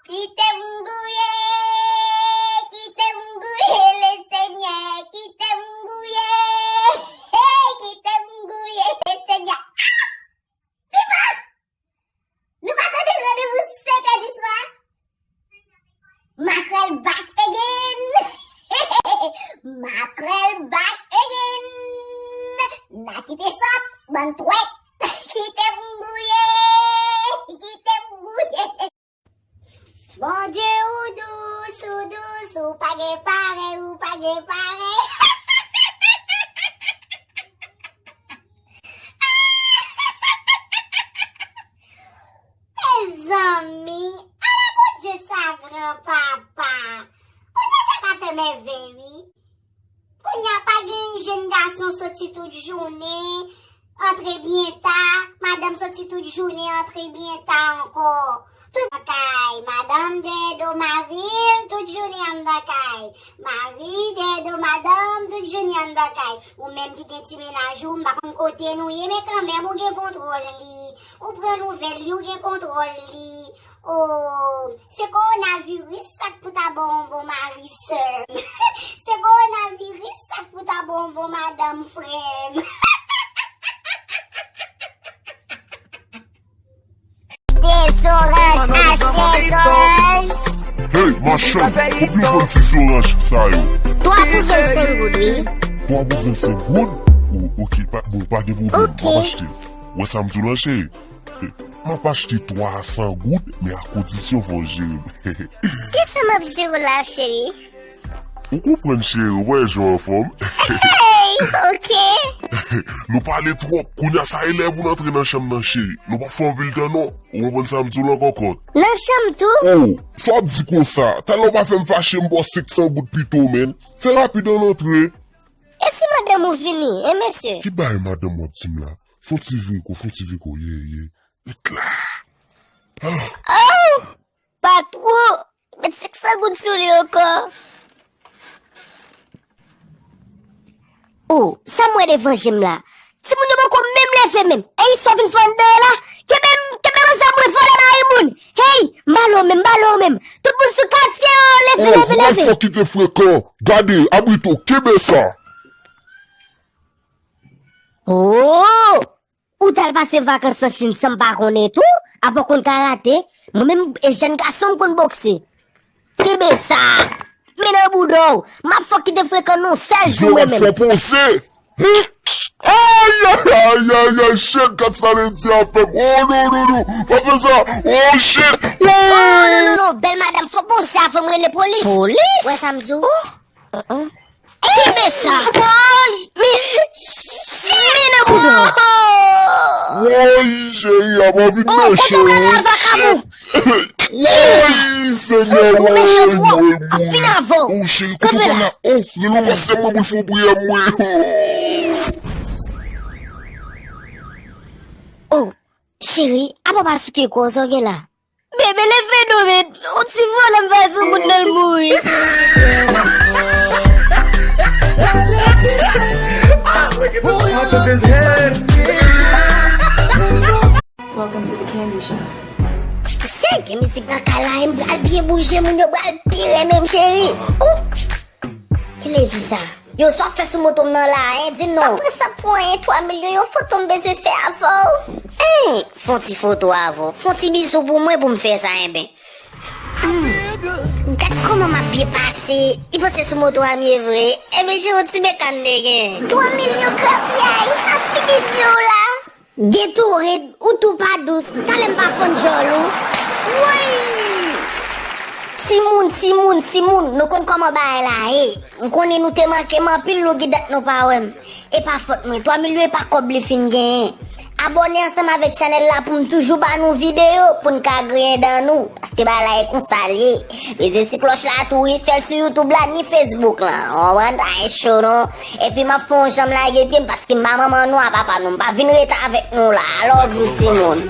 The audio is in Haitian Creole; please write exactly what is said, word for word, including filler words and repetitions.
Kite m gouye, kite m gouye, Lesenyè, kite m gouye, hey, kite m gouye, Lesenyè. Ah! Pipa! Nou pa tande randevou sèt è di swa? Makrèl back again! Makrèl back again! N a kite sòt, bann twèk! Kite m gouye! Kite m gouye! Bondye ou dous, ou dous, ou pa gen parèy, ou pa gen parèy. Mezanmi, ala Bondye sa gran papa. Bondye sa ka fè mèvèy, wi. Kounye a pa gen jèn gason soti tout jounen, antre byen ta, madanm soti tout jounen, antre byen ta ankò. Tout nan kay, madanm dèyè do mari l, tout jounen anndan kay. Mari dèyè do madanm, tout jounen anndan kay. Ou menm ki gen ti mennaj ou, m pa konn kote nou ye, men kanmenm ou gen kontwòl li. Ou pran nouvèl li, ou gen kontwòl li. O, se kowonaviris sa k pou ta ba w yon bon mari, sè m. Se kowonaviris sa k pou ta ba w yon bon madanm, frè m. Achte zoranj, achte zoranj. Hey, machann, konbyen w vann ti zoranj sa yo? Twa pou vennsenk goud, wi. Twa pou vennsenk goud? O, oke, pa, bon, pa gen pwoblèm. Oke. M ap achte. Wè sa m di w la, cheri? M ap achte twa a san goud, men a kondisyon fò w jere m. Kisa m ap jere w la, cheri? Ou konprann, cheri, w wè jan w anfòm. Hey, oke. Nou pale twòp, kounye a sa e lè pou n antre nan chanm nan, cheri. Nou p ap fè anpil tan, non. Ou konprann sa m di w lan, kòkòt? Nan chanm tou? O, sa w ap di konsa? Talè w pa fè m fache, m ba w senk san goud pito, menn. Fè rapid, ann antre. E si madanm ou vini, en, mesye? Ki bagay madanm w ap di m la? Fè yon ti vire kou, fè yon ti vire kou, ye, ye. Ret la. Ah. Oh! Patwon! Met senk san goud sou li ankò. Oh, sa m wè devan je m la? Timoun yo poko menm leve menm. Ey, sa w vin fè anndan an la? Kenbe m, kenbe m ansanm mwen, vòlè mari moun. Hey, m pale w menm, m pale w menm. Tout moun sou katye an, leve, leve, leve. Oh, w fò kite frekan. Gade, abrite w, kenbe sa. Oh! Ou t al pase vakans an Chin san m pa konnen tou? Apa w konn karate? Mwen menm, e jèn gason m konn bokse. Kenbe sa! Men nan bouda w! M ap fè w kite frekan nan yon sèl jou mwen menm. Fò poze! Ayayayayay, shit, gad sa Lady a fè m. Oh, non, non, non. Pa fè sa. Oh, shit. Oh, non, non, non. Bèl madanm, fò poze avan m rele polis. Polis? Wè sa m di w? Oh. Kenbe sa. Woy. Men, men nan bouda w. Woy, cheri, a pa vin mechan, wi. Woy, Senyè, woy, woy, woy. Ou cheri, kote w pral la? Oh, rele yon pastè mwen pou l fè yon priyè mwen. Oh, cheri, apa w pa souke kò w, sa w gen la? Bebe, leve non, men. Yon ti vòlè m fè sou moun nan, l mouri. Welcome to the candy shop. Se gen mizik nan kay la, m pral byen bouje, moun yo pral pi renmen m, cheri. Ou! Kilè di sa? Yo, sa w ap fè sou moto m nan la, en? Di m non. Apre sa, pou anyen twa milyon, yon foto m bezwen fè avè w. En! Fè yon ti foto avè w. Fè yon ti bizou pou mwen pou m fè sa, enben. Hmm. Gad kòman m ap byen pase. Li panse sou moto a m ye vre. Enben, se yon ti bekàn m te gen. Twa milyon krapyay, ak figi di w la. Gatorade, ou tou pa dous, talè m pa fann djòl ou. Woy! Timoun, timoun, timoun, nou konn kòman bagay la ye. M konnen nou te manke m anpil, longi dat nou pa wè m. E pa fòt mwen, twa milyon e pa kòb li fin genyen. Abòne ansanm avèk chanèl la pou m toujou ba nou videyo, pou n ka griyen dan nou. Paske bagay la e konsa l ye. Peze ti klòch la tou wi, fè l sou YouTube la ni Facebook lan. Ou konprann, sa e cho non. Epi m ap fè yon jan m lage pye m paske m pa manman nou a papa nou. M pa vin rete avèk nou la. I love you, timoun.